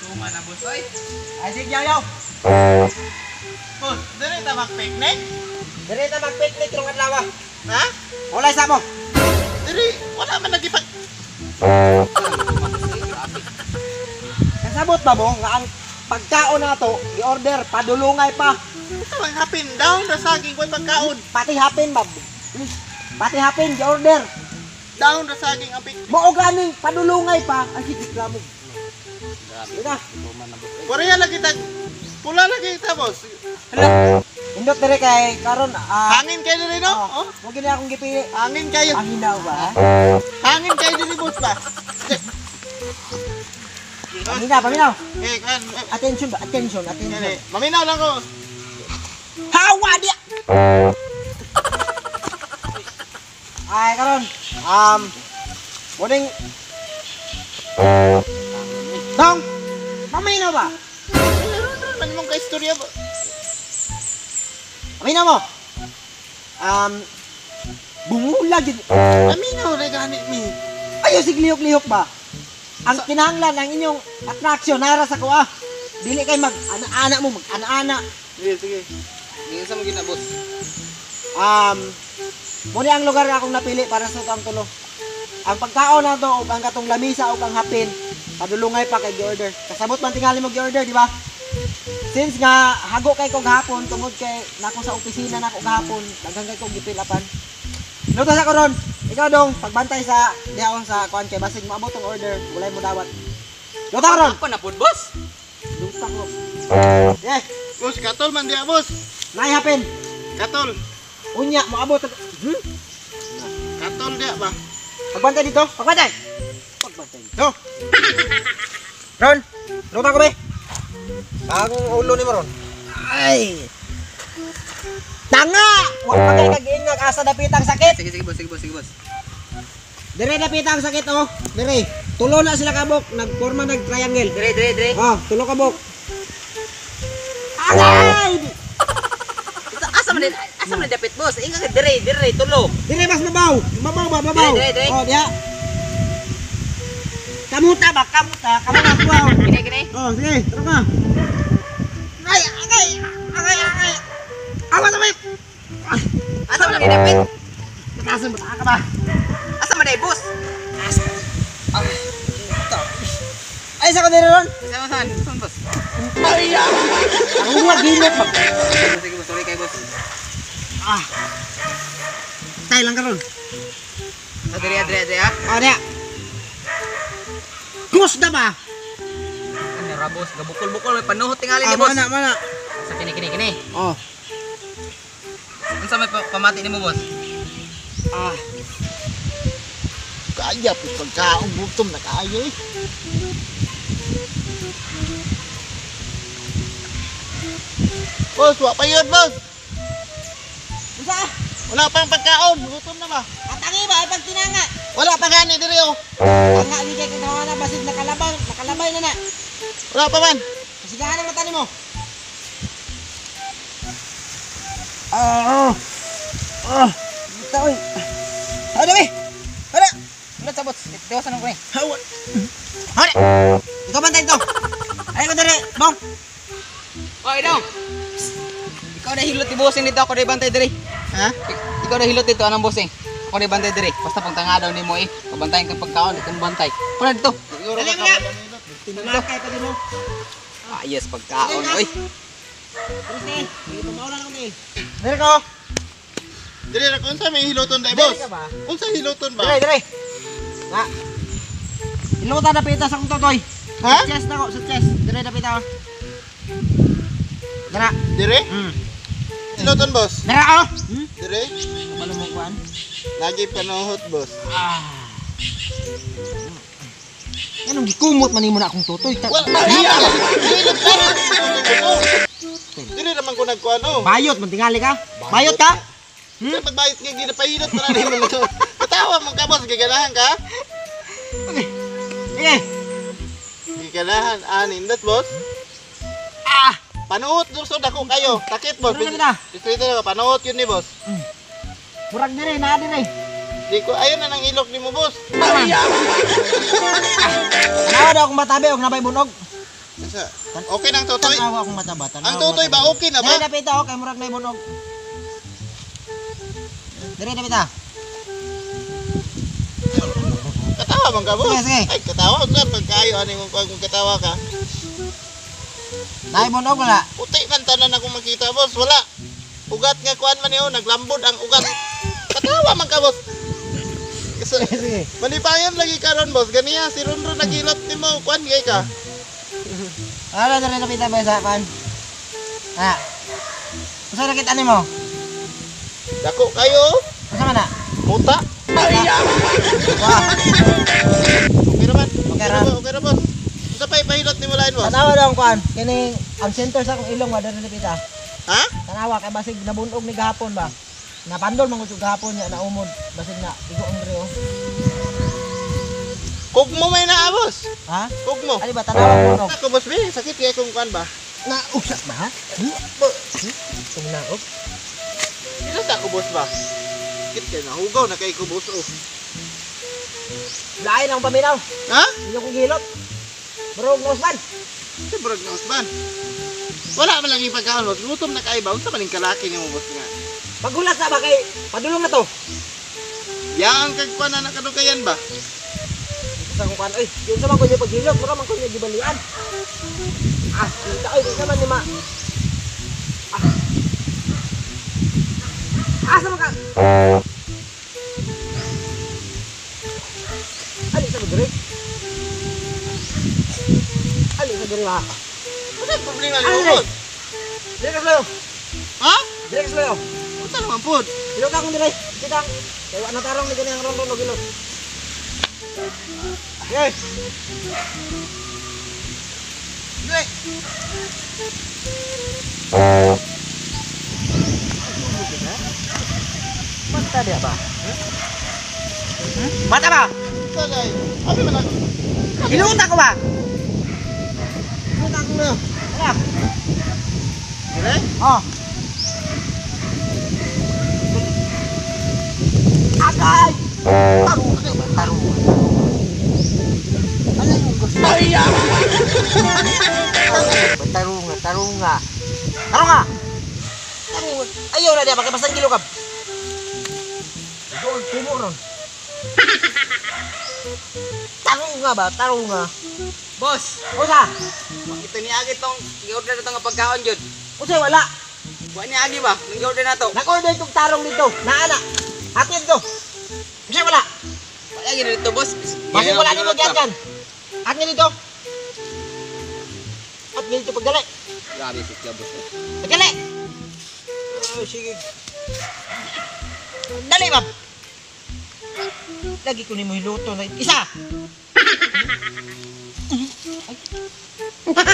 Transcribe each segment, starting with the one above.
Tuma na, boss, oy. Ay, sige, yaw. Boss, diri ta mag-picnic? Diri ta mag-picnic karong adlaw. Ha? Wala sa mo. Diri, wala man nagipag. Kasabot ba mo nga ang pagkaon nato gi-order padulungay pa. Ito ang hapin down ra saging way pagkaon. Pati hapin ba? Pati hapin gi-order. Down ra saging ang picnic. Mao ganing padulungay pa ang reklamo. Grabe. Diba? Tuma na, boss. Oy. Korea lagi tag pula lagi ta, boss. Hala. Indot dire kay karon Hangin kayo diri, no? Oh, Oh, mo gini akong gipili. hangin kayo. Paminaw ba? Hangin kayo diri, boss ba? Paminaw, paminaw. Eh, kan. Eh, Attention ba? Attention, attention. eh, maminaw lang ko. Hawa di. Ay karon. Morning. Dong. Paminaw ba? Meron ron man mong kaistorya ba? Paminaw mo. Bungula gid. Maminaw ra gani mi. Ayo sig lihok-lihok ba? Ang kinahanglan ang inyong attraction nara sa kuha. Dili kay mag ana-ana mo, mag ana-ana. Sige, sige. Ginsa mo gina, boss. Muna ang lugar nga akong napili para sa tang tulo. Ang pagkaon na to ug ang katong lamisa ug ang hapin, padulungay pa kay gi-order. Kasabot man tingali mo gi-order, di ba? Since nga hago kay ko gahapon tungod kay nako sa opisina nako gahapon, daghan kay ko gipilapan. Luto sa koron. Ikaw dong pagbantay sa diha sa kuan kay basig moabot ang order, walay mo dawat. Luto karon. Ako na pod, boss. Luto ko. Eh, Boss, katol man diha, boss. naay hapin. Katol. Unya moabot. Hmm? Katol diha ba? Pagbantay dito, pagbantay. Pagbantay dito. Ron, luta ko be. Bagong ulo ni mo ron. Ay. Tanga! Wa pa kay kag-ingag asa dapit ang sakit. Sige, sige, boss, sige, boss, sige, boss. Dire dapit ang sakit oh. Dire. Tulo na sila kabok, nagporma nag triangle. Dire, dire, dire. Oh, tulo kabok. Agay! Ito, asa man dapit, boss? Inga ka dire, dire, tulo. Dire mas mabaw. Mabaw ba, mabaw. Dire, dire, dire. Oh, diha. Kamuta ba, kamuta, kamuta ko. Kini, kini. Oh, sige, tara ka. Ay, agay, agay, agay. Awa sa may. Asa man dapit? Matasan mo, ka ba? Asa man dai, boss? Ay, sa ko dire ron. Asa man saan? Saan, boss? Ay, ang mga ginot ba? Sige, boss, sorry kay boss. Ah. Tay lang karon. Ah, dire, dire, dire, ha? Oh, diha. Kus na ba? Ano ra, boss? Gabukol-bukol may panuhot tingali Ah, ni boss. mana, mana. Sa kini, kini, kini. Oh. Unsa may pamati nimo, boss? Ah. Kaya po pagkaon gutom na kaayo eh. Boss, wa pa yun, boss. Unsa? Wala pang pagkaon, gutom na ba? Atangi ba ay pagtinanga? Wala pa gani diri oh. Tanga ni kay kagawa na basid nakalabay, nakalabay na na. Wala pa man. Kasigahan ang mata nimo. Ah. Ah. Ito oy. Ano be? Ano? Wala sa boss. Diwasan ko ni. Hawa. Hore. Ikaw bantay dito. Ay ko dire, bong. Oy, dong. Ikaw na hilot ni bossing dito, ako na bantay dire. Ha? Ikaw na hilot dito, anong bossing? Ako na bantay dire. Basta pang tanga daw nimo eh. Pabantayan kang pagkaon, ikaw bantay. Kuna dito. Siguro Dali ka mo na. manilot. Tinakay pa din mo. Ah, yes, pagkaon, oy. Dire, dito mauna na ko ni. Dire ko. Diri ra unsa may hiloton dai, Dire boss? ka ba? Unsa hiloton ba? Dire, dire. Na. Iluta na pita sa kong totoy. Ha? Sa chest na ko, sa chest. Dire na pita. oh. Dira. Dire? Hiloton, boss. Dira oh. Hmm? Dire? Kabalo mo kuan. Lagi panuhot, boss. Ah. Anong gikumot man nimo na akong totoy? Wala pa. Hilot pa. Dire naman ko nagkuan oh. Bayot man tingali ka? Bayot ka? Hmm? Pagbayot nga ginapahilot pa na nimo nito. Katawa mo ka, boss, giganahan ka? Okay. Sige. Giganahan anin dat, boss. Ah! Panuhot lusod ako kayo. Takit, boss. Ano na kita? Dito na panuhot yun ni boss. Murag dire na dire. Di ko ayon na nang ilok nimo, boss. Tanawa daw akong matabi og nabay bunog. Asa? Okay nang totoy? Tanawa akong mataba. Tanawa Ang totoy ba okay na ba? Dire dapita oh, kay murag nay bunog. Dire dapita. Katawa man ka, boss. Sige, sige. Ay, katawa unsa pagkaayo ani mong kung katawa ka. Nay bunog wala. Puti man tanan akong makita, boss. Wala. Ugat nga kuan man niyo, naglambod ang ugat. Katawa man ka, boss. Kasi, Sige. malipayon lagi karon, boss. Ganiya si Ronron nagilot nimo, kuan gay ka. Ano dire dapita ba sa kan? Ah. Unsa nakita nimo? Dako kayo. Unsa man na? Muta. Wah, Okay ra man. Okay ra. ba, okay ra, boss. Unsa pa ipahilot nimo lain, boss? Tanawa daw ang kuan. Kining ang center sa akong ilong wa dire dapita. Ha? Tanawa kay basig nabunog ni gahapon ba. Napandol man gud gahapon niya naumod. Basig na igo ang dire oh. Kugmo may naa, boss. Ha? Kugmo. Ali ba tanawa bunog? Ako, boss, be. Sakit kay kung kuan ba? Na usa ba ha? Tung naog. Hilot ako, boss ba? Sakit kay nahugaw na kay ko, boss. Oh. Lain ang paminaw. Ha? Inyo kong gihilot. Bro, nosman. Sa burag na usban. Wala man lang ipagkaon, boss. Gutom na kay ba? Unsa man ning kalaki nimo, boss nga? Paghulas na ba kay padulong na to. Yang kag kuan na nakadukayan ba? Sa kong kuan, oy, yun sa man ko niya paghilot, mura man ko niya gibalian. Ah, kita oy, di naman ni ma. Ah. Asa man ka? Ali sa dire. Ali sa dire ha. Unsa ang problema nimo, Ano, boss? Dire ka slayo. Ha? Dire ka slayo. Unsa naman pod? Hilot akong dire. Kita. Kay wa na tarong ni kanang ron-ron og hilot. Okay. Dire. Mata dia ba? Mata ba? Unsa dai? Abi man ako. Hilutan ko ba? Hilutan ko na. Tara. Dire? Oh. Agay! Tarungan ka ba? Tarungan. Ano yung gusto? Ay! Tarunga, tarunga. Tarunga! Tarunga. Ayaw na diya, makipasang kilo ka. Doon, kumo ron. Tarunga ba? Tarunga. Boss, Usa! makita ni Agi tong gi-order na tong nga pagkaon jud. Usa wala! Wa ni Agi ba? Nang gi-order na to. Nag-order kong tarong dito. Naana. Atin to. Usa wala. Wala gyud dito, boss. Kasi wala ni mo giatkan. At nga dito. At nga dito pagdali. Grabe si ka, boss. Pagdali. Oh, sige. Dali ba? Lagi ko ni mo hiluto na isa. Ay. Wala.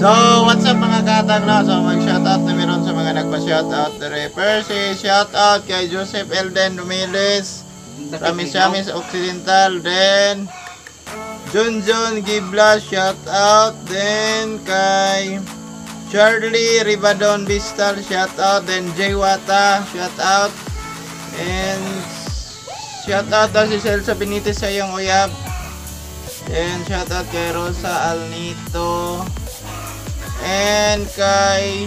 So, what's up mga katang no? So, mag-shoutout na meron sa mga nagpa-shoutout dire. First, eh, shoutout kay Joseph Elden Rumiles, from Misamis Occidental, then Junjun Gibla, shoutout, then kay Charlie Rivadon Vistal, shoutout, then Jay Wata, shoutout, and shoutout daw si Celso Benitez sa iyong uyab, and shoutout kay Rosa Alnito, and kay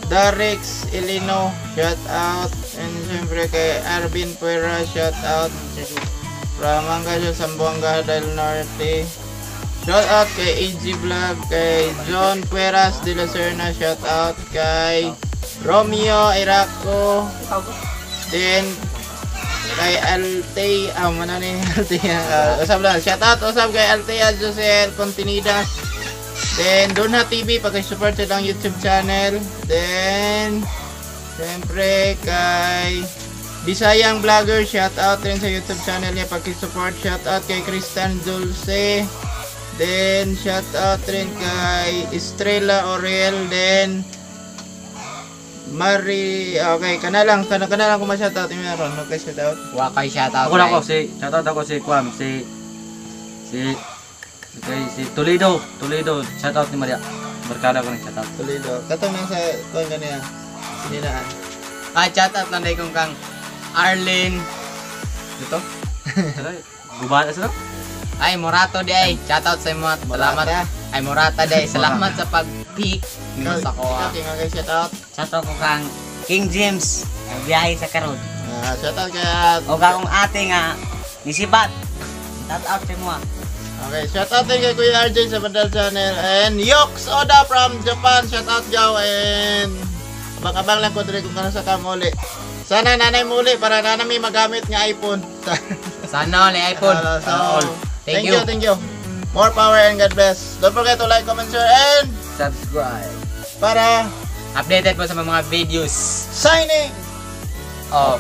Darix Ilino, shout out. And siyempre kay Arvin Puera, shout out. From Angasyo, Zamboanga del Norte. Shout out kay AG Vlog, kay John Pueras de la Serna, shout out kay Romeo Iraco. Then kay Altea, ah, mana ni Altea, usab lang. Shout out, usab kay Altea Josel Contenidas. Then, Donha TV, pag-support sa lang YouTube channel. Then, siyempre, kay Bisayang Vlogger, shout out rin sa YouTube channel niya, pag-support. Shout out kay Tristan Dulce. Then, shout out rin kay Estrella Oriel. Then, Mari, okay, kana lang, kana lang kung ma-shout out. Meron, okay, shout out. Wa kay shoutout. Ako na ako si shoutout ako si Kwam si si si, kay, si Toledo, Toledo, shoutout ni Maria. Barkada ko ng shoutout. Toledo. Katong nasa kuan kaniya. Sininaan. Ah, shout out lang kong kang Arlene. Dito? Gubahan sa to? Ay, Morato di ay. Shout out sa imo. Salamat. Morata. Ay, Morata di ay. Salamat sa pag-pick nimo sa ko. Ikaw, King, okay, shout out. Shout out ko kang King James, nagbiyahe sa karon. Ah, shout out kay O akong ate nga nisibat. Shout out sa imo ah. Okay, shout out din kay Kuya RJ sa Bandal Channel and Yox Oda from Japan. Shout out Jow and abang-abang lang ko diri kung kano sa kamuli. Sana nanay muli para nanay may magamit nga iPhone. Sana all iPhone. So, Thank thank you, you. thank you. More power and God bless. Don't forget to like, comment, share, and Subscribe. Para Updated po sa mga videos. signing! Oh.